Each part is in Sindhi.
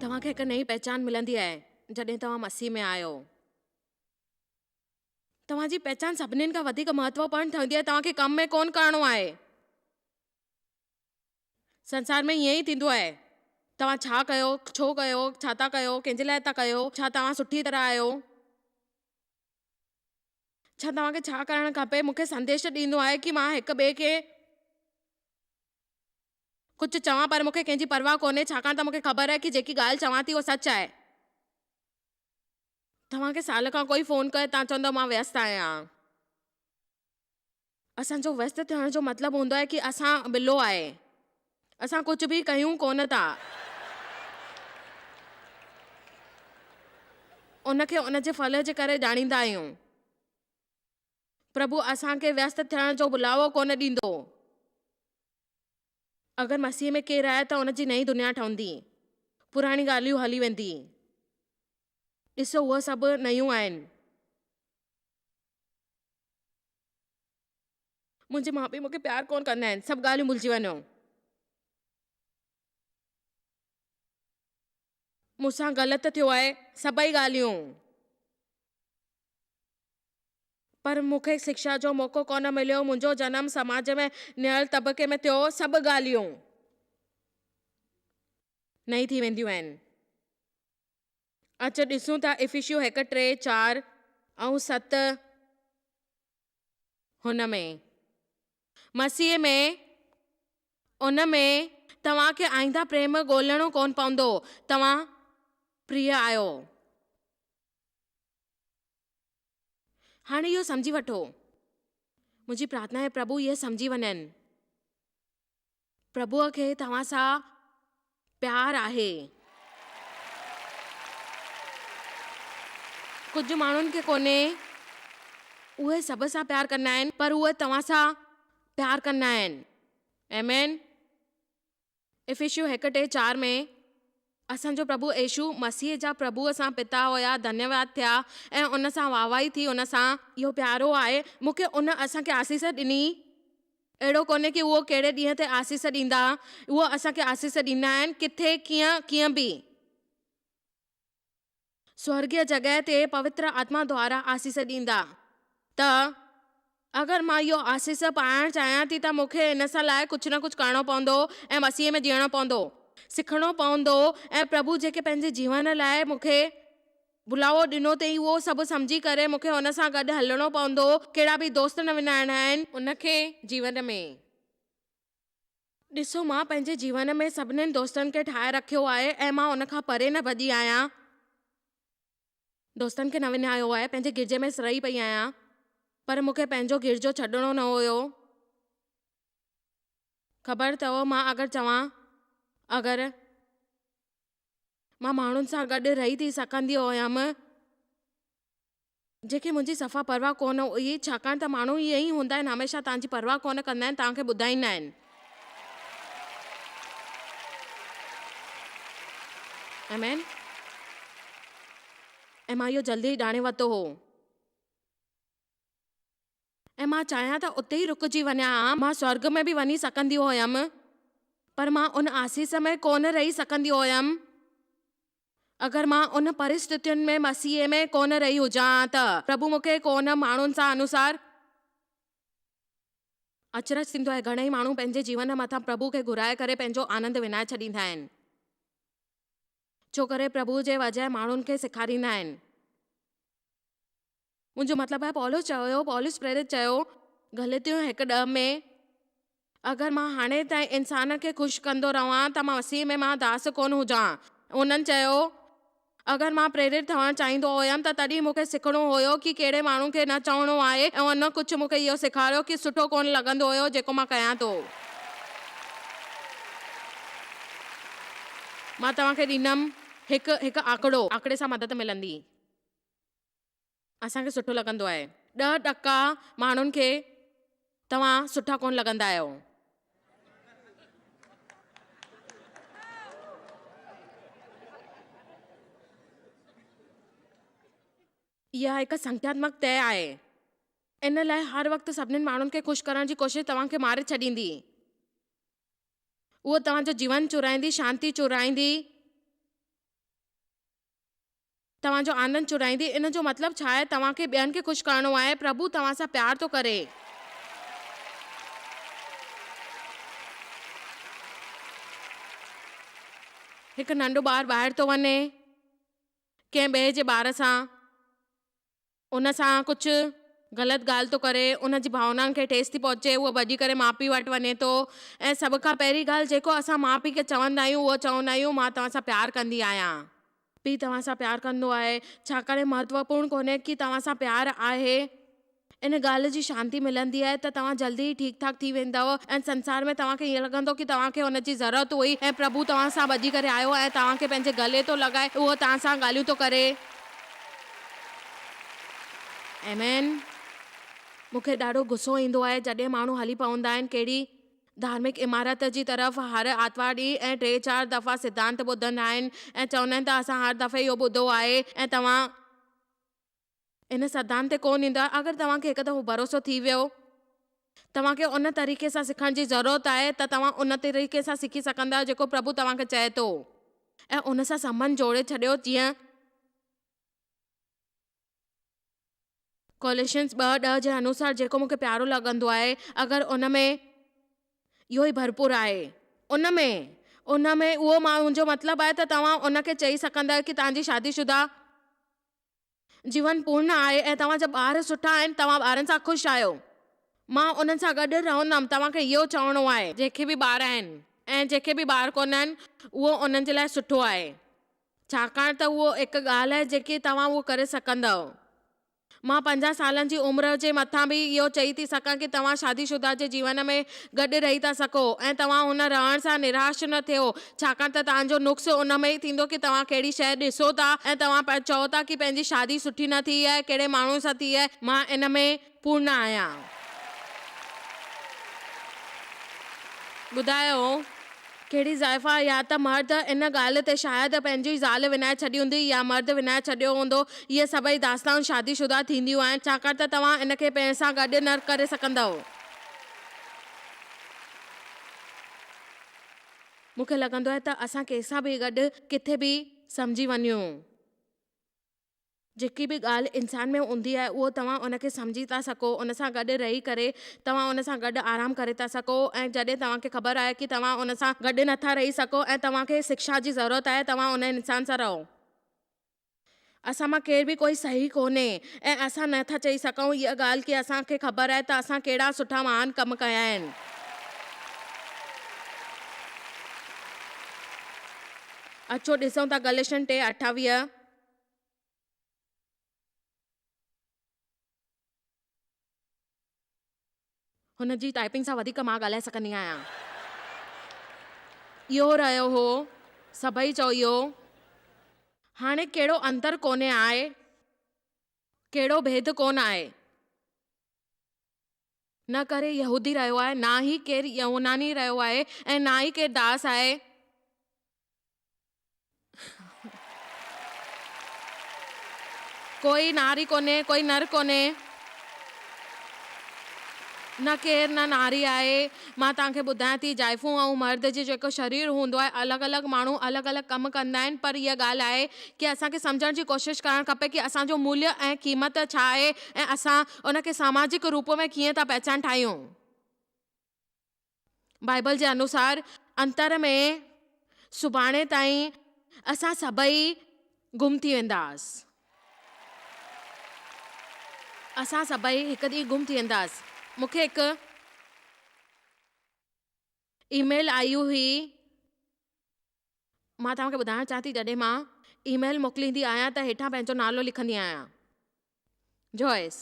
توهان کي هڪ نئين پهچان ملندي آهي جڏهن توهان مسيح ۾ آهيو. توهان جي پهچان سڀنين کان وڌيڪ مهتوپورڻ ٺهندي آهي. توهان کي ڪم ۾ ڪونه ڪرڻو آهي. سنسار ۾ ائين ئي ٿيندو آهي. توهان ڇا ڪيو، ڇو ڪيو، ڇا ٿا ڪيو، ڪنهن جي لاء ٿا ڪيو، ڇا توهان سٺي طرح آهيو، ڇا توهان کي ڇا ڪرڻ کپي، مون کي سنديش ڏيندو آهي ڪي مان هڪ ٻئي کي ڪجهه چوان پر مون کي ڪنهن جي پرواهه ڪونهي ڇاڪاڻ ته مون کي خبر آهي ڪي جيڪي ڳالهه چوان ٿي اهو سچ آهي. توهان کي سال کان ڪوئي فون ڪري توهان چوندؤ مان ويست آهيان. اسان جو ويست ٿيڻ جو مطلب هوندو آهي ڪي اسان ٻلو آهي. اسان ڪجهه به ڪيون ڪونه ٿا. ان کي ان جي ڦل جي ڪري ڄاڻيندا آهيون. پرڀو اسان کي ويست ٿيڻ جو بلاوو ڪونه ڏيندو. اگر مسيح ۾ ڪير آهي ته ان جي نئين دنيا ٺهندي. پراڻي ڳالهيون هلي ويندي. ڏسو اهي سڀ نيون آهن. منهنجي ماء پيء مون کي پيار ڪونه ڪندا آهن. سڀ ڳالهيون ڀلجي وڃو. مون سان غلط ٿيو آهي. سڀئي ڳالهيون. پر مون کي شڪشا جو موقعو ڪونه مليو. منهنجو جنم سماج ۾ نيل طبقي ۾ ٿيو. سڀ ڳالهيون. نئين ٿي وينديون آهن. اچ ڏسون ٿا افيسيون هڪ ٽي چار ۽ ست هن ۾. مسيح ۾ ان ۾ توهان کي آئنده پريم ڳولڻو ڪونه پوندو، توهان پريه آهيو. هاڻي اهو سمجهي وٺو. منهنجي پرارٿنا آهي پرڀو اهي سمجهي وڃن. پرڀوء کي توهان سان پيار آهي. ڪجهه ماڻهن کي ڪونهي. اهي سڀ سان پيار ڪندا آهن پر اهي توهان سان پيار ڪندا آهن. آمين. افيسيون هڪ ٽي چار ۾ اسان جو پرڀو يسوع مسيح جا پرڀوء سان پتا هيا ڌنيواد ٿيا ۽ ان سان واهوائي ٿي ان سان. اهو پيارو آهي. مون کي ان اسان کي آسيس ڏني. اهڙو ڪونهي ڪي اهو ڪهڙي ڏينهن تي آسيس ڏيندا. اهو اسان کي آسيس ڏيندا آهن ڪٿي، ڪيئن، ڪيئن به. سورڳيه جڳهه تي پوتر آتما دوارا آسيس ڏيندا ته اگر مان اهو آسيس پائڻ چاهيان ٿي ته مون کي ان سان لاء ڪجهه نه ڪجهه ڪرڻو پوندو ۽ مسيح ۾ جيئڻو پوندو، سکڻو پوندو ۽ پرڀو جيڪي پنهنجي جيون لاء مون کي بلاوو ڏنو تئين اهو سڀ سمجهي ڪري مون کي ان سان گڏ هلڻو پوندو، ڪهڙا به دوست نه وڃائڻا آهن. ان کي جيون ۾. ڏسو مان پنهنجي جيون ۾ سڀنين دوستن کي ٺاهي رکيو آهي ۽ مان ان کان پري نه ڀڄي آهيان. دوستن کي نه وڃايو آهي، پنهنجي گرجي ۾ رهي پئي آهيان، پر مون کي پنهنجو گرجو ڇڏڻو نه هيو. خبر اٿو مان اگر چوان اگر مان ماڻهن سان گڏ رهي ٿي سگهندي هيم. جنهن کي منهنجي صفا پرواهه ڪونه هئي، ڇاڪاڻ ته ماڻهو ائين ئي هوندا آهن، هميشه توهان جي پرواهه ڪونه ڪندا آهن، توهان کي ٻڌائيندا آهن. آمين. ۽ مان اهو جلدي ئي ڄاڻي ورتو هو. ۽ مان چاهيان ته اتي ئي رڪجي وڃان ها، مان سورڳ ۾ به وڃي سگهندي هيم، پر مان ان آسيس ۾ ڪونه رهي سگهندي هيم. اگر مان ان پرسٿتين ۾ مسيح ۾ ڪونه رهي هجان ها ته پرڀو مون کي ڪونه ماڻهن سان انوسار. اچرج ٿيندو آهي، گهڻئي ماڻهو پنهنجي جيون مٿان پرڀو کي گهرائي ڪري پنهنجو آنند وڃائي ڇڏيندا آهن. ڇو ڪري پرڀو جي وجهه ماڻهن کي سيکاريندا آهن. منهنجو مطلب آهي پولس چيو، پولس پريرت چيو، غلطيون هڪ ڏهه ۾، اگر مان هاڻي تائين انسان کي خوش ڪندو رهان ته مان مسيح ۾ مان داس ڪونه هجان. انهن چيو، اگر مان پريرت ٿيڻ چاهيندو هيم ته تڏهن مون کي سکڻو هيو ڪي ڪهڙي ماڻهو کي نه چوڻو آهي ۽ ان ڪجهه مون کي اهو سيکاريو ڪي سٺو ڪونه لڳندو هيو جيڪو مان ڪيان ٿو. مان توهان کي ڏيندم هڪ هڪ آڪڙو. آڪڙي سان مدد ملندي. اسان کي سٺو لڳندو آهي. 10% ماڻهن کي توهان سٺا ڪونه لڳندا آهيو. اها هڪ سنکياتمڪ طئه آهي. ان لاء هر وقت سڀني ماڻهن کي خوش ڪرڻ جي ڪوشش توهان کي ماري ڇڏيندي. اهو توهان جو جيون چورائيندي، شانتي چورائيندي. توهان جو آنند چورائيندي. ان جو مطلب ڇا آهي؟ توهان کي ٻين کي خوش ڪرڻو آهي. پرڀو توهان سان پيار ٿو ڪري. هڪ ننڍو ٻار ٻاهر ٿو وڃي، ڪنهن ٻئي جي ٻار سان، ان سان ڪجهه غلط ڳالهه ٿو ڪري، ان جي ڀاونائن کي ٺيس ٿي پهچي، اهو ڀڄي ڪري ماء پيء وٽ وڃي ٿو ۽ سڀ کان پهرين ڳالهه جيڪو اسان ماء پيء کي چوندا آهيون اهو چوندا آهيون مان توهان سان پيار ڪندي آهيان. پيء توهان سان پيار ڪندو آهي، ڇاڪاڻ مهتوپورڻ ڪونهي ڪي توهان سان پيار آهي. ان ڳالهه جي شانتي ملندي آهي ته توهان جلدي ئي ٺيڪ ٺاڪ ٿي ويندؤ ۽ سنسار ۾ توهان کي ائين لڳندو ڪي توهان کي ان جي ضرورت هئي ۽ پرڀو توهان سان ڀڄي ڪري آيو ۽ توهان کي پنهنجي گلي ٿو لڳائي اهو توهان سان ڳالهيون ٿو ڪري. آمين. مون کي ڏاڍو غصو ايندو آهي جڏهن ماڻهو هلي پوندا آهن ڪهڙي ڌارمڪ عمارت جي طرف هر آتوار ڏينهن ۽ ٽي چار دفعا سڌانت ٻڌندا آهن ۽ چوندا آهن ته اسان هر دفعي اهو ٻڌو آهي ۽ توهان ان سڌانت تي ڪونه ايندو آهي. اگر توهان کي هڪ دفعو ڀروسو ٿي ويو، توهان کي ان طريقي سان سکڻ جي ضرورت آهي ته توهان ان طريقي سان سکي سگهندا آهيو جيڪو پرڀو توهان کي چئي ٿو ۽ ان سان سنٻنڌ جوڙي ڇڏيو جيئن ڪولوسينس 2:10 جي انوسار جيڪو مون کي پيارو لڳندو آهي اگر ان ۾ اهو ئي ڀرپور آهي ان ۾ ان ۾ اهو منهنجو مطلب آهي ته توهان ان کي چئي سگهندا آهيو ڪي توهان جي شادي شده جيون پورڻ آهي ۽ توهان جا ٻار سٺا آهن، توهان ٻارن سان خوش آهيو. مان انهن سان گڏ رهندم، توهان کي اهو چوڻو آهي. جنهن کي به ٻار آهن ۽ جنهن کي به ٻار ڪونهن، اهو انهن جي لاء سٺو آهي، ڇاڪاڻ ته اهو هڪ ڳالهه آهي جيڪي توهان اهو ڪري سگهندؤ. مان 50 سالن جي عمر جي مٿان به اهو چئي ٿي سگهان ڪي توهان شادي شده جي جيون ۾ گڏ رهي ٿا سگهو ۽ توهان ان رهڻ سان نراش نه ٿيو ڇاڪاڻ ته توهان جو نقص ان ۾ ئي ٿيندو ڪي توهان ڪهڙي شيء ڏسو ٿا ۽ توهان چئو ٿا ڪي پنهنجي شادي سٺي نه ٿي آهي ڪهڙي ماڻهو سان ٿي آهي مان ان ۾ پورڻ آهيان. ٻڌايو ڪهڙي زائفا يا ته مرد ان ڳالهه تي شايد پنهنجي زال وڃائي ڇڏي هوندي يا مرد وڃائي ڇڏيو هوندو. اهي سڀئي داستانون شادي شده ٿينديون آهن ڇاڪاڻ ته توهان ان کي پڻ سان گڏ نه ڪري سگهندؤ. مون کي لڳندو آهي ته اسان ڪنهن سان به گڏ ڪٿي به سمجهي وڃون. جيڪي به ڳالهه انسان ۾ هوندي آهي اهو توهان ان کي سمجهي ٿا سگهو ان سان گڏ رهي ڪري توهان ان سان گڏ آرام ڪري ٿا سگهو ۽ جڏهن توهان کي خبر آهي ڪي توهان ان سان گڏ نٿا رهي سگهو ۽ توهان کي شڪشا جي ضرورت آهي توهان ان انسان سان رهو. اسان مان ڪير به ڪوئي صحيح ڪونهي ۽ اسان نه ٿا چئي سگهون اها ڳالهه ڪي اسان کي خبر آهي ته اسان ڪهڙا سٺا مهان ڪم ڪيا آهن. اچو ڏسون ٿا گليشن 3:28. هن جي ٽائپنگ سان وڌيڪ مان ڳالهائي سگهندي آهيان. اهو رهيو هو. سڀئي چئو اهو. هاڻي ڪهڙو انتر ڪونهي آهي. ڪهڙو ڀيد ڪونه آهي. نه ڪري يهودي رهيو آهي، نه ئي ڪير يوناني رهيو آهي ۽ نه ئي ڪير داس آهي. ڪوئي ناري ڪونهي، ڪوئي نر ڪونهي. نه ڪير نه ناري آهي. مان توهان کي ٻڌايان ٿي زائفون ۽ مرد جي جيڪو شرير هوندو آهي الڳ الڳ ماڻهو الڳ الڳ ڪم ڪندا آهن پر اها ڳالهه آهي ڪي اسان کي سمجهڻ جي ڪوشش ڪرڻ کپي ڪي اسان جو موليه ۽ قيمت ڇا آهي ۽ اسان ان کي ساماجڪ روپ ۾ ڪيئن ٿا پهچان ٺاهيون. بائيبل جي انوسار انتر ۾ سڀاڻي تائين اسان سڀئي گم ٿي وينداس. اسان سڀئي هڪ ڏينهن گم ٿي وينداس. مون کي هڪ اي ميل آئي هئي. مان توهان کي ٻڌائڻ چاهيان ٿي جڏهن مان اي ميل موڪليندي آهيان ته هيٺان پنهنجو نالو لکندي آهيان. جوائس.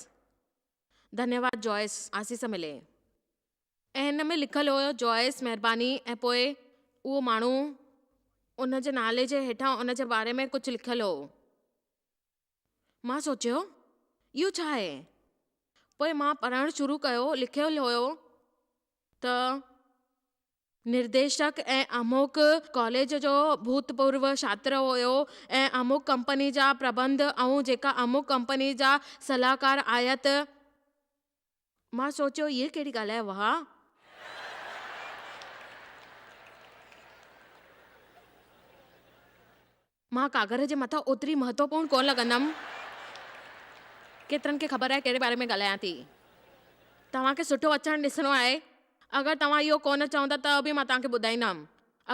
ڌنيواد جوائس آسيس ملي. ۽ هن ۾ لکيل هيو جوائس مهرباني ۽ پوء اهو ماڻهو ان جي نالي جي هيٺان ان جي باري ۾ ڪجهه لکيل هو. مان سوچيو اهو ڇا آهي؟ پوء مان پڙهڻ شروع ڪيو لکيل هيو ته نرديشڪ ۽ اموڪ ڪاليج جو ڀوتپورو ڇاتر هيو ۽ اموڪ ڪمپني جا پربنڌ ۽ جيڪا اموڪ ڪمپني جا صلاحڪار آيت مان سوچيو هيء ڪهڙي ڳالهه آهي واهه! مان ڪاڳر جي مٿان اوتري مهتوپورڻ ڪونه لڳندم. ڪيترن کي خبر آهي ڪهڙي باري ۾ ڳالهايان ٿي. توهان کي سٺو اچڻ ڏسڻو آهي. اگر توهان اهو ڪونه چوندا ته به مان توهان کي ٻڌائيندم.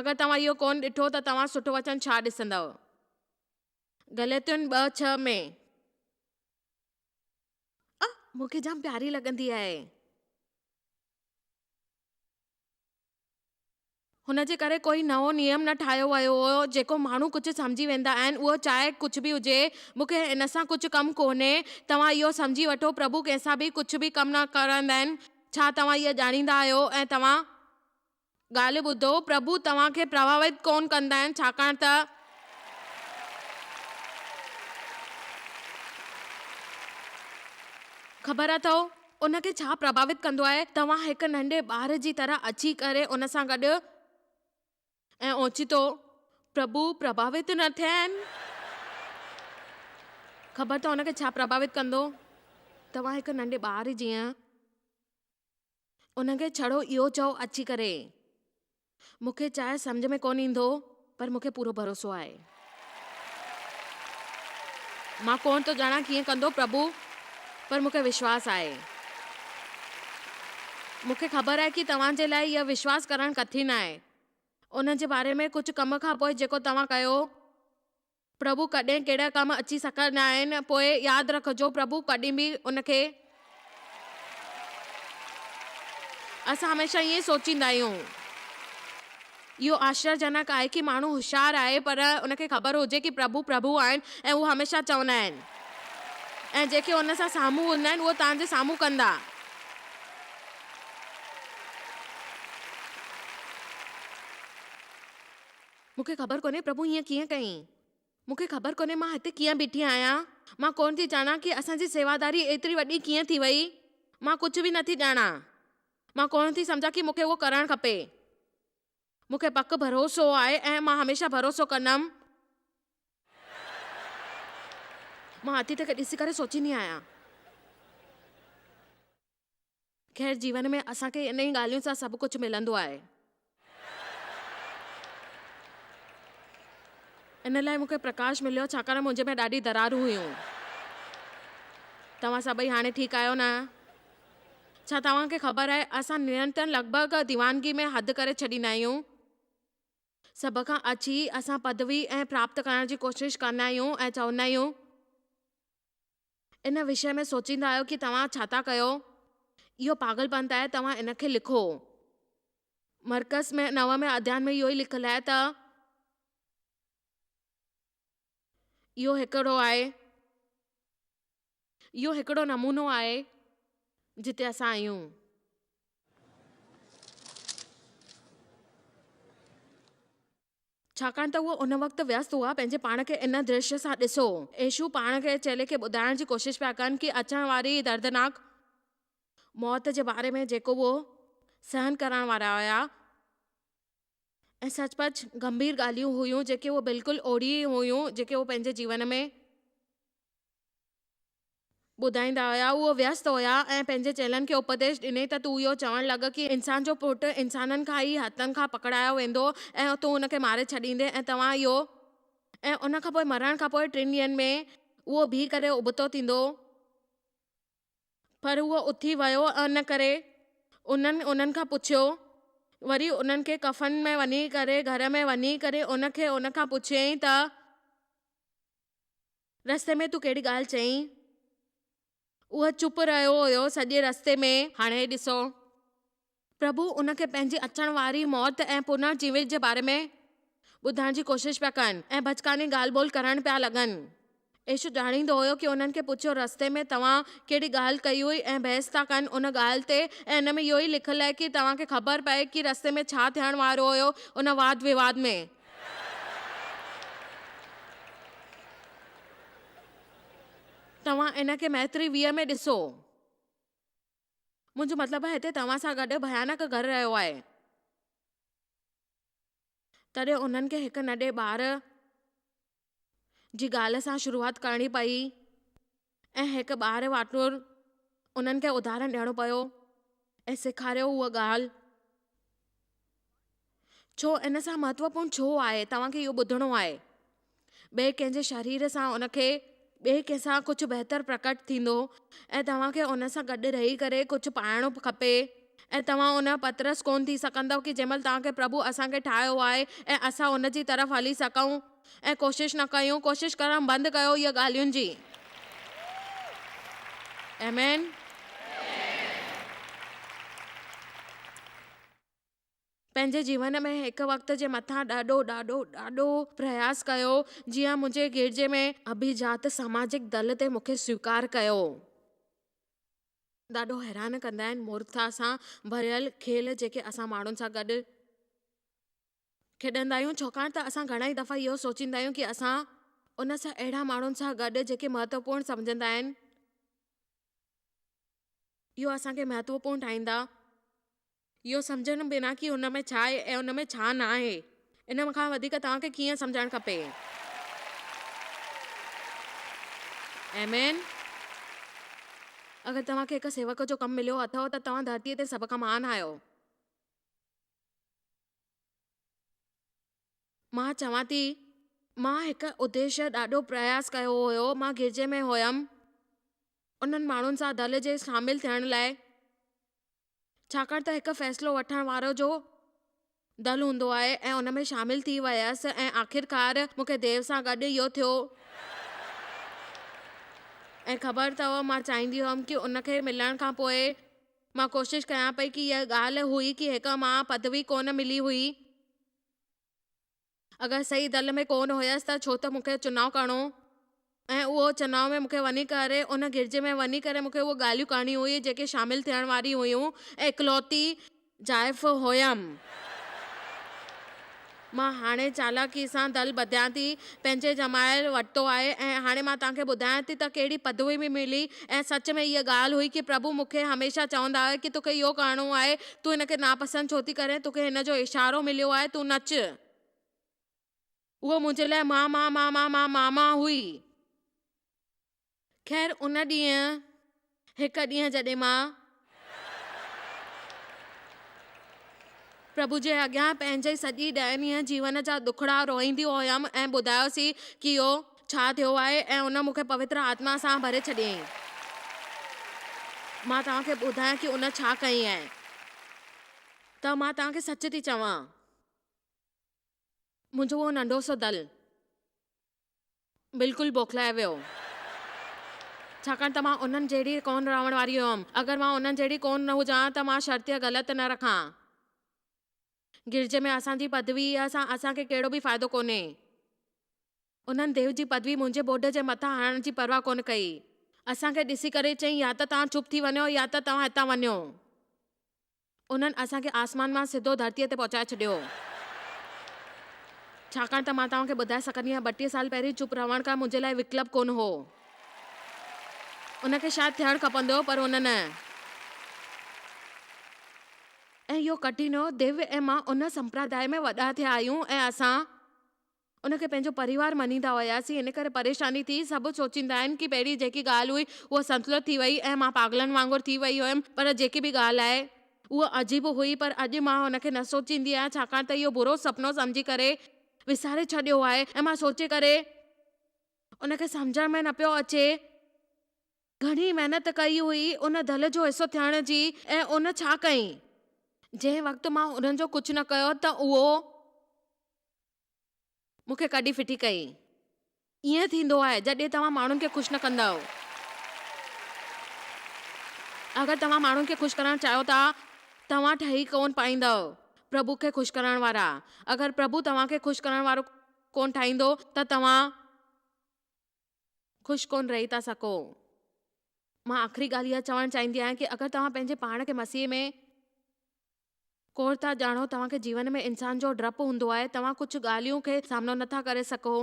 اگر توهان اهو ڪونه ڏٺو ته توهان سٺو وچن ڇا ڏسندؤ. غلطين 2:6 ۾. مون کي جام پياري لڳندي آهي. هن جي ڪري ڪوئي نئون نيم نه ٺاهيو ويو هو، جيڪو ماڻهو ڪجهه سمجهي ويندا آهن، اهو چاهي ڪجهه به هجي، مون کي ان سان ڪجهه ڪم ڪونهي، توهان اهو سمجهي وٺو، پرڀو ڪنهن سان به ڪجهه به ڪم نه ڪرندا آهن، ڇا توهان اهو ڄاڻيندا آهيو ۽ توهان ڳالهه ٻڌو، پرڀو توهان کي پرڀاوت ڪونه ڪندا آهن، ڇاڪاڻ ته. خبر اٿئو، ان کي ڇا پرڀاوت ڪندو آهي؟ توهان هڪ ننڍي ٻار جي طرح اچي ڪري ان سان گڏ ۽ اوچتو پرڀو پرڀاوت نه ٿيا آهن. خبر اٿئو ان کي ڇا پرڀاوت ڪندو؟ توهان هڪ ننڍي ٻار جيئن ان کي ڇڙو اهو چئو اچي ڪري. مون کي چاهي سمجهه ۾ ڪونه ايندو پر مون کي پورو ڀروسو آهي. مان ڪونه ٿو ڄاڻان ڪيئن ڪندو پرڀو پر مون کي وشواس آهي. مون کي خبر آهي ڪي توهان جي لاء اهو وشواس ڪرڻ ڪٺن آهي. ان جي باري ۾ ڪجهه ڪم کان پوء جيڪو توهان ڪيو. پرڀو ڪڏهن ڪهڙا ڪم اچي سگهندا آهن، پوء ياد رکجو پرڀو ڪڏهن به ان کي. اسان هميشه ائين ئي سوچيندا آهيون. اهو آشچرجنڪ آهي ڪي ماڻهو هوشيار آهي پر ان کي خبر هجي ڪي پرڀو پرڀو آهن ۽ هو هميشه چوندا آهن ۽ جيڪي ان سان سامهون هوندا آهن اهو توهان جي سامهون ڪندا. مون کي خبر ڪونهي پرڀو ائين ڪيئن ڪيائين. مون کي خبر ڪونهي مان هتي ڪيئن بيٺي آهيان. مان ڪونه ٿي ڄاڻان ڪي اسان جي سيواداري ايتري وڏي ڪيئن ٿي وئي. مان ڪجهه به نٿي ڄاڻان. مان ڪونه ٿي سمجهان ڪي مون کي اهو ڪرڻ کپي. مون کي پڪ ڀروسو آهي ۽ مان هميشه ڀروسو ڪندم. مان اتيت کي ڏسي ڪري سوچيندي آهيان. خير جيون ۾ اسان کي انهي ڳالهين سان سڀ ڪجهه ملندو آهي. ان لاء مون کي پرڪاش مليو ڇاڪاڻ منهنجي ۾ ڏاڍي درارون هيون. توهان سڀئي هاڻي ٺيڪ آهيو نه؟ ڇا توهان کي خبر آهي اسان نرنتر لڳ ڀڳ ديوانگي ۾ حد ڪري ڇڏيندا آهيون. سڀ کان اڇي اسان پدوي ۽ پراپت ڪرڻ جي ڪوشش ڪندا آهيون ۽ چوندا آهيون. ان وشيه ۾ سوچيندا آهيو ڪي توهان ڇا ٿا ڪيو؟ اهو پاڳل پنت آهي توهان ان کي لکو. مرقس ۾ نو ۾ اڌيان ۾ اهو ئي لکيل آهي ته اهو هڪڙو آهي اهو هڪڙو نمونو آهي جتي اسان آهيون. ڇاڪاڻ ته هو ان وقت ويست هئا، پنهنجي پاڻ کي ان درشيه سان ڏسو. يسوع پاڻ کي چيلي کي ٻڌائڻ جي ڪوشش پيا ڪن ڪي اچڻ واري دردناڪ موت جي باري ۾ جيڪو هو سهن ڪرڻ وارا هيا ۽ سچ پچ گنڀير ڳالهيون هيون جيڪي هو بلڪل اوڙي ئي هيون جيڪي هو پنهنجي جيون ۾ ٻڌائيندا هيا. اهو ويست هيا ۽ پنهنجي چيلن کي اپديش ڏني ته تون اهو چوڻ لڳ ڪي انسان جو پٽ انسانن کان ئي هٿن کان پڪڙايو ويندو ۽ تون ان کي ماري ڇڏيندين ۽ توهان اهو ۽ ان کان پوء مرڻ کان پوء ٽن ڏينهن ۾ اهو بيهي ڪري ابتو ٿيندو. پر اهو اٿي ويو ان ڪري انهن انهن کان پڇيو. وري انهن کي ڪفن ۾ وڃي ڪري گهر ۾ وڃي ڪري ان کي ان کان پڇيائين ته. رستي ۾ تون ڪهڙي ڳالهه چئين؟ اهو چپ رهيو هيو سڄي رستي ۾. هاڻي ڏسو، پرڀو ان کي پنهنجي اچڻ واري موت ۽ پنر جيوت جي باري ۾ ٻڌائڻ جي ڪوشش پيا ڪن ۽ بچڪاني ڳالهه ٻولهه ڪرڻ پيا لڳن. يسوع ڄاڻيندو هيو ڪي انهن کي پڇيو رستي ۾ توهان ڪهڙي ڳالهه ڪئي هئي ۽ بحث ٿا ڪن ان ڳالهه تي ۽ ان ۾ اهو ئي لکيل آهي ڪي توهان کي خبر پئي ڪي رستي ۾ ڇا ٿيڻ وارو هيو ان واد وواد ۾. توهان ان کي مهتري 20 ۾ ڏسو. منهنجو مطلب آهي هتي توهان سان گڏ ڀيانڪ گهر رهيو آهي. تڏهن انهن کي هڪ ننڍي ٻار جي ڳالهه سان شروعات ڪرڻي پئي ۽ هڪ ٻار وانگر انهن کي اداهرڻ ڏيڻو پيو ۽ سيکاريو اها ڳالهه. ڇو ان سان مهتوپورڻ ڇو آهي؟ توهان کي اهو ٻڌڻو آهي. ٻئي ڪنهن جي شرير سان ان کي ٻئي ڪنهن سان ڪجهه بهتر پرڪٽ ٿيندو ۽ توهان کي ان سان گڏ رهي ڪري ڪجهه پائڻو کپي ۽ توهان ان پطرس ڪونه ٿي سگهندؤ ڪي جنهن مهل توهان کي پرڀو اسان کي ٺاهيو آهي ۽ اسان ان جي طرف هلي سگهون ۽ ڪوشش نه ڪيون ڪوشش ڪرڻ بند ڪيو اها ڳالهين جي. آمين. پنهنجي جيون ۾ هڪ وقت جي مٿان ڏاڍو ڏاڍو ڏاڍو پرياس ڪيو جيئن منهنجي گرجي ۾ اڀيجات ساماجڪ دل تي مون کي سويڪار ڪيو. ڏاڍو حيران ڪندا آهن مورکتا سان ڀريل کيل جيڪي اسان ماڻهن سان گڏ کيڏندا آهيون ڇاڪاڻ ته اسان گهڻا ئي دفعا اهو سوچيندا آهيون ڪي اسان ان سان اهڙا ماڻهن سان گڏ جيڪي مهتوپورڻ سمجهندا آهن اهو اسان کي مهتوپورڻ ٺاهيندا. اهو سمجهڻ بنا ڪي ان ۾ ڇا آهي ۽ ان ۾ ڇا نه آهي. ان کان وڌيڪ توهان کي ڪيئن سمجهڻ کپي؟ آمين. اگر توهان کي هڪ سيوڪ جو ڪم مليو اٿئو ته توهان ڌرتيء تي سڀ کان مهان آهيو. مان چوان ٿي، مان هڪ اديشيه ڏاڍو پرياس ڪيو هيو، مان گرجي ۾ هيم، انهن ماڻهن سان دل جي شامل ٿيڻ لاء. ڇاڪاڻ ته هڪ فيصلو وٺڻ وارو جو دل هوندو آهي ۽ ان ۾ شامل ٿي ويس ۽ آخرڪار مون کي ديو سان گڏ اهو ٿيو ۽ خبر اٿو مان چاهيندي هيم ڪي ان کي ملڻ کان پوء مان ڪوشش ڪيان پئي ڪي اها ڳالهه هئي ڪي هڪ مان پدوي ڪونه ملي هئي اگر صحيح دل ۾ ڪونه هيس ته ڇو ته مون کي چناء ڪرڻو ۽ اهو چناء ۾ مون کي وڃي ڪري ان گرجي ۾ وڃي ڪري مون کي اهي ڳالهيون ڪرڻيون هئي جيڪي شامل ٿيڻ واري هيون ۽ اڪلوتي زائف هيم. مان هاڻي چالاڪي سان دل ٻڌيان ٿي پنهنجي ڄمايل ورتو آهي ۽ هاڻي مان توهان کي ٻڌايان ٿي ته ڪهڙي پدوي به ملي ۽ سچ ۾ اها ڳالهه هئي ڪي پرڀو مون کي هميشه چوندا هيا ڪي توکي اهو ڪرڻو آهي تون هن کي ناپسند ڇو ٿي ڪرين؟ توکي هن جو اشارو مليو آهي، تون نچ. اهو منهنجي لاء مان مان مان مان مان ماما هئي. خير ان ڏينهن، هڪ ڏينهن جڏهن مان پرڀو جي اڳيان پنهنجي سڄي ڏينهن جيون جا ڏکڙا روئيندي هيم ۽ ٻڌايوسين ڪي اهو ڇا ٿيو آهي ۽ ان مون کي پوتر آتما سان ڀري ڇڏيائين. مان توهان کي ٻڌايان ڪي ان ڇا ڪئي ۽ ته مان توهان کي سچ ٿي چوان. منهنجو اهو ننڍو سو دل بلڪل بوکلائي ويو. ڇاڪاڻ ته مان انهن جهڙي ڪونه رهڻ واري هيم. اگر مان انهن جهڙي ڪونه نه هجان ها ته مان شرطيه غلط نه رکان. گرجي ۾ اسان جي پدويء سان اسان کي ڪهڙو به فائدو ڪونهي. انهن ديو جي پدوي منهنجي بوڍ جي مٿان هڻڻ جي پرواهه ڪونه ڪئي. اسان کي ڏسي ڪري چيائين يا ته توهان چپ ٿي وڃو يا ته توهان هتان وڃو. انهن اسان کي آسمان مان سڌو ڌرتيء تي پهچائي ڇڏيو. ڇاڪاڻ ته مان توهان کي ٻڌائي سگهندي آهيان 32 سال پهرين چپ رهڻ ڪا منهنجي لاء وڪلپ ڪونه هو. ان کي شايد ٿيڻ کپندو هو پر ان نه. ۽ اهو ڪٺن هو. ديو ۽ مان ان سمپرداء ۾ وڏا ٿيا آهيون ۽ اسان. ان کي پنهنجو پريوار مڃيندا هياسين، ان ڪري پريشاني ٿي، سڀ سوچيندا آهن ڪي پهرين جيڪي ڳالهه هئي اها سنتلت ٿي وئي ۽ مان پاڳلن وانگر ٿي وئي هيم پر جيڪي به ڳالهه آهي اها عجيب هئي پر اڄ مان ان کي نه سوچيندي آهيان ڇاڪاڻ ته اهو برو سپنو سمجهي ڪري وساري ڇڏيو آهي ۽ مان سوچي ڪري ان کي سمجهڻ ۾ نه پيو اچي. گهڻي محنت ڪئي هئي ان دل جو حصو ٿيڻ جي ۽ ان ڇا ڪئي؟ جنهن وقت مان انهن جو ڪجهه نه ڪيو ته اهو. مون کي ڪڍي ڦٽي ڪئي. ائين ٿيندو آهي جڏهن توهان ماڻهن کي خوش نه ڪندؤ. اگر توهان ماڻهن کي خوش ڪرڻ چاهيو ٿا، توهان ٺهي ڪونه پائيندؤ پرڀو کي خوش ڪرڻ وارا. اگر پرڀو توهان کي خوش ڪرڻ وارو ڪونه ٺاهيندو ته توهان خوش ڪونه رهي ٿا سگهو. مان آخري ڳالهه اها چوڻ چاهيندي آهيان ڪي اگر توهان پنهنجي پاڻ کي مسيح ۾. ڪوڙ ٿا ڄاڻو توهان کي جيون ۾ انسان جو ڊپ هوندو آهي توهان ڪجهه ڳالهيون کي سامنو نٿا ڪري سگهو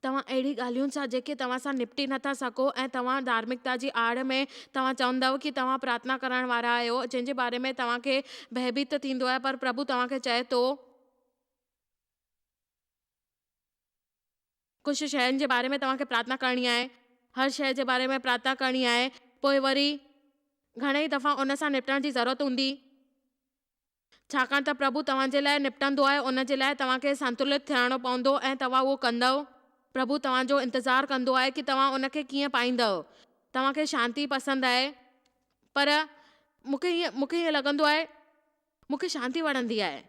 توهان اهڙي ڳالهين سان جيڪي توهان سان نپٽي نٿا سگهو ۽ توهان ڌارمڪتا جي آڙ ۾ توهان چوندؤ ڪي توهان پرارٿنا ڪرڻ وارا آهيو جنهن جي باري ۾ توهان کي ڀئڀيت ٿيندو آهي پر پرڀو توهان کي چئي ٿو ڪجهه شين جي باري ۾ توهان کي پرارٿنا ڪرڻي آهي، هر شيء جي باري ۾ پرارٿنا ڪرڻي آهي، پوء وري گهڻي ئي دفعا ان سان نپٽڻ جي ضرورت هوندي. ڇاڪاڻ ته پرڀو توهان جي لاء نپٽندو آهي، ان جي لاء توهان کي سنتلت ٿيڻو پوندو ۽ توهان اهو ڪندؤ. پرڀو توهان جو انتظار ڪندو آهي ڪي توهان ان کي ڪيئن پائيندؤ. توهان کي شانتي پسند آهي، پر مون کي ائين مون کي ائين لڳندو آهي، مون کي شانتي وڻندي آهي.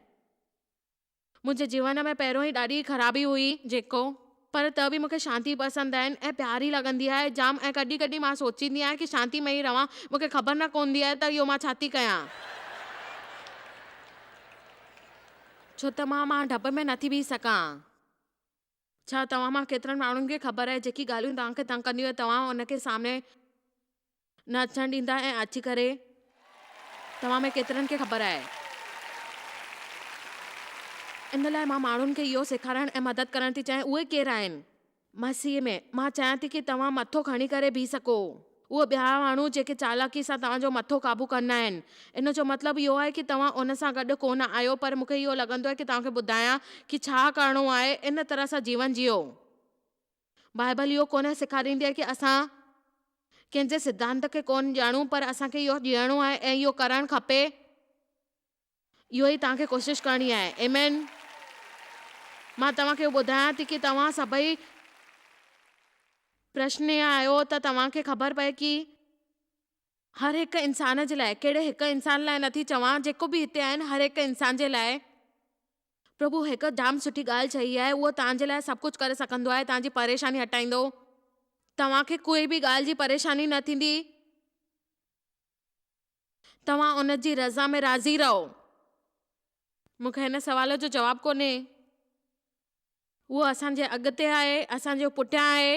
منهنجي جيون ۾ پهريون ئي ڏاڍي خرابي هئي جيڪو پر ته به مون کي شانتي پسند آهن ۽ پياري لڳندي آهي جام ۽ ڪڏهن ڪڏهن مان سوچيندي آهيان ڪي شانتي ۾ ئي رهان مون کي خبر نه ڪوندي آهي ته اهو مان ڇا ٿي ڪيان ڇو ته مان مان ڊپ ۾ نٿي بيهي سگهان. ڇا توهان مان ڪيترن ماڻهن کي خبر آهي جيڪي ڳالهيون توهان کي تنگ ڪنديون آهن توهان ان کي سامهون نه اچڻ ڏيندا ۽ اچي ڪري توهان ۾ ڪيترن کي خبر آهي. ان لاء مان ماڻهن کي اهو سيکارڻ ۽ مدد ڪرڻ ٿي چاهيان اهي ڪير آهن؟ مسيح ۾، مان چاهيان ٿي ڪي توهان مٿو کڻي ڪري بيهي سگهو. اهي ٻيا ماڻهو جيڪي چالاڪي سان توهان جو مٿو قابو ڪندا آهن. ان جو مطلب اهو آهي ڪي توهان ان سان گڏ ڪونه آهيو پر مون کي اهو لڳندو آهي ڪي توهان کي ٻڌايان ڪي ڇا ڪرڻو آهي ان طرح سان جيون جيئو. بائبل اهو ڪونه سيکاريندي آهي ڪي اسان ڪنهن جي سڌانت کي ڪونه ڄاڻون پر اسان کي اهو جيئڻو آهي ۽ اهو ڪرڻ کپي. اهو ئي توهان کي ڪوشش ڪرڻي آهي. آمين. مان توهان کي اهو ٻڌايان ٿي ڪي توهان سڀئي پرشنيه آهيو ته توهان کي خبر پئي ڪي هر هڪ انسان جي لاء، ڪهڙي هڪ انسان لاء نٿي چوان، جيڪو به هتي آهن هر هڪ انسان جي لاء پرڀو هڪ جام سٺي ڳالهه چئي آهي، اهو توهان جي لاء سڀ ڪجهه ڪري سگهندو آهي، توهان جي پريشاني هٽائيندو، توهان کي ڪوئي به ڳالهه جي پريشاني نه ٿيندي. توهان ان جي رضا ۾ راضي رهو. مون کي هن سوال جو جواب ڪونهي. اهو اسان جي اڳتي آهي، اسان جي پٺيان آهي،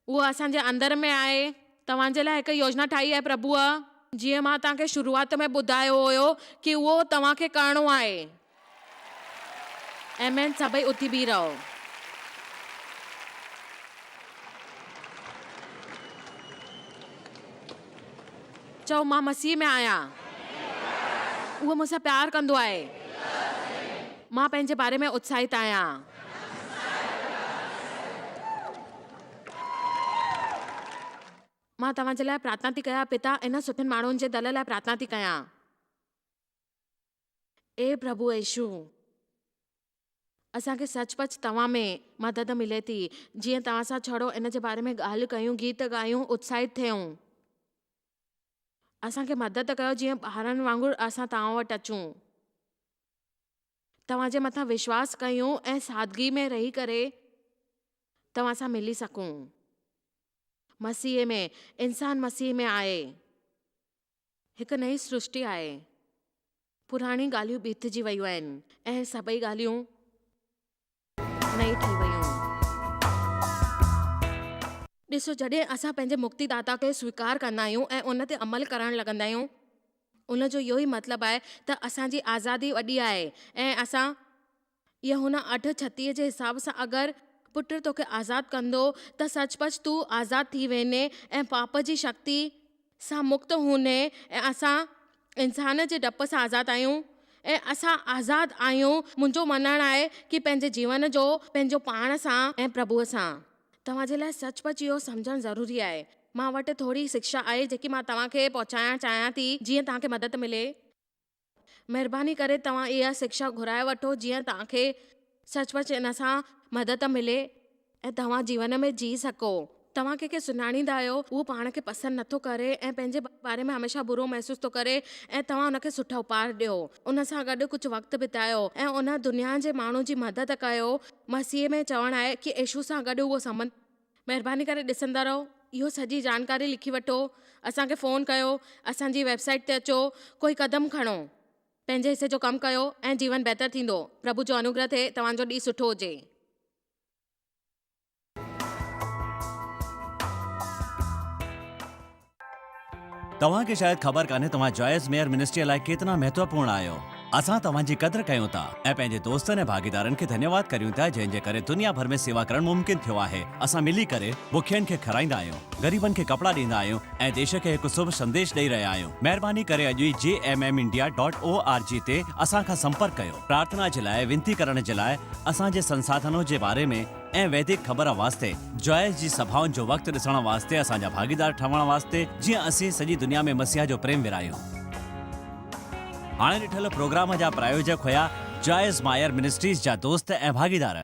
اهو اسان جي اندر ۾ آهي. توهان جي لاء هڪ يوجنا ٺاهي آهي پرڀوء. جيئن مان توهان کي شروعات ۾ ٻڌايو هيو ڪي اهو توهان کي ڪرڻو آهي. آمين سڀئي اٿي بيهي رهو. چئو مان مسيح ۾ آهيان. اهو مون سان پيار ڪندو آهي. مان پنهنجي باري ۾ اتساهت آهيان. مان توهان جي لاء پرارٿنا ٿي ڪيان پتا انهن سٺن ماڻهن جي دل لاء پرارٿنا ٿي ڪيان. اي پرڀو يسوع، اسان کي سچ پچ توهان ۾ مدد ملي ٿي، جيئن توهان سان ڇڙو ان جي باري ۾ ڳالهه ڪيون، گيت ڳايون، اتساهت ٿيون. اسان کي مدد ڪيو جيئن ٻارن وانگر اسان توهان وٽ اچون، توهان جي مٿان وشواس ڪيون ۽ سادگي ۾ رهي ڪري توهان سان ملي سگهون. مسيح ۾، انسان مسيح ۾ آهي. هڪ نئين سرشٽي آهي. پراڻي ڳالهيون بيتجي ويون آهن ۽ سڀئي ڳالهيون نئين ٺهي ويون. ڏسو، جڏهن اسان پنهنجي مڪتي داتا کي سويڪار ڪندا آهيون ۽ ان تي عمل ڪرڻ لڳندا آهيون، ان جو اهو ئي مطلب آهي ته اسان جي آزادي وڏي آهي ۽ اسان يوحنا اٺ ڇتيهه جي حساب سان اگر پٽ توکي آزاد ڪندو ته سچ پچ تون آزاد ٿي ويندين ۽ پاپ جي شڪتي سان مڪت هوندين ۽ اسان انسان جي ڊپ سان آزاد آهيون ۽ اسان آزاد آهيون منهنجو مڃڻ آهي ڪي پنهنجي جيون جو پنهنجو پاڻ سان ۽ پرڀوء سان توهان جي لاء سچ پچ اهو سمجهڻ ضروري آهي مان وٽ ٿوري شڪشا آهي جيڪي مان توهان کي پهچائڻ چاهيان ٿي جيئن توهان کي مدد ملي. مهرباني ڪري توهان اها شڪشا گهرائي وٺو جيئن توهان کي سچ پچ ان سان مدد ملي ۽ توهان جيون ۾ جي سگهو. توهان ڪنهن کي سڃاڻيندا آهيو، اهو پاڻ کي پسند نٿو ڪري ۽ پنهنجي باري ۾ هميشه برو محسوس ٿو ڪري ۽ توهان ان کي سٺا اپاء ڏيو، ان سان گڏ ڪجهه وقت بتايو ۽ ان دنيا جي ماڻهو جي مدد ڪيو. مسيح ۾ چوڻ آهي ڪي يسوع سان گڏ اهو سنٻنڌ. مهرباني ڪري ڏسندا رهو. اهو سڄي جانڪاري لکي وٺو. اسان کي فون ڪيو. اسان جي ويب سائيٽ تي اچو. ڪوئي قدم کڻو. پنهنجي حصي جو ڪم ڪيو ۽ جيون بهتر ٿيندو. پرڀو جو انوگره ٿئي. توهان جو ڏينهن سٺو هجي. توهان کي شايد خبر ڪانهي توهان جوائس ميئر منسٽريء لاء ڪيترا مهتوپورڻ آهيو. اسان توهان جي قدر ڪيون ٿا ۽ پنهنجي دوستن ۽ ڀاڳيدارن کي ڌنيواد ڪريون ٿا جنهن جي ڪري دنيا ڀر ۾ سيوا ڪرڻ ممڪن ٿيو آهي. اسان ملي ڪري بکين کي کارائيندا آهيون، غريبن کي ڪپڙا ڏيندا آهيون ۽ ديش کي هڪ شڀ سنديش ڏئي رهيا آهيون. مهرباني ڪري اڄ ئي J M M India dot O R G تي اسان کان سمپرڪ ڪيو. پرارٿنا جي لاء وينتي ڪرڻ جي لاء اسان جي سنساڌنو جي باري ۾ ۽ ويدڪ خبر واسطي جوائس جي سڀائن جو وقت ڏسڻ واسطي اسان جا ڀاڳيدار ٺهڻ واسطي جيئن اسين سڄي دنيا ۾ مسيح جو پريم ورهايون. هاڻي ڏٺل پروگرام جا پرايوجڪ هيا جوائس مائر منسٽريز جا دوست ۽ ڀاڳيدار.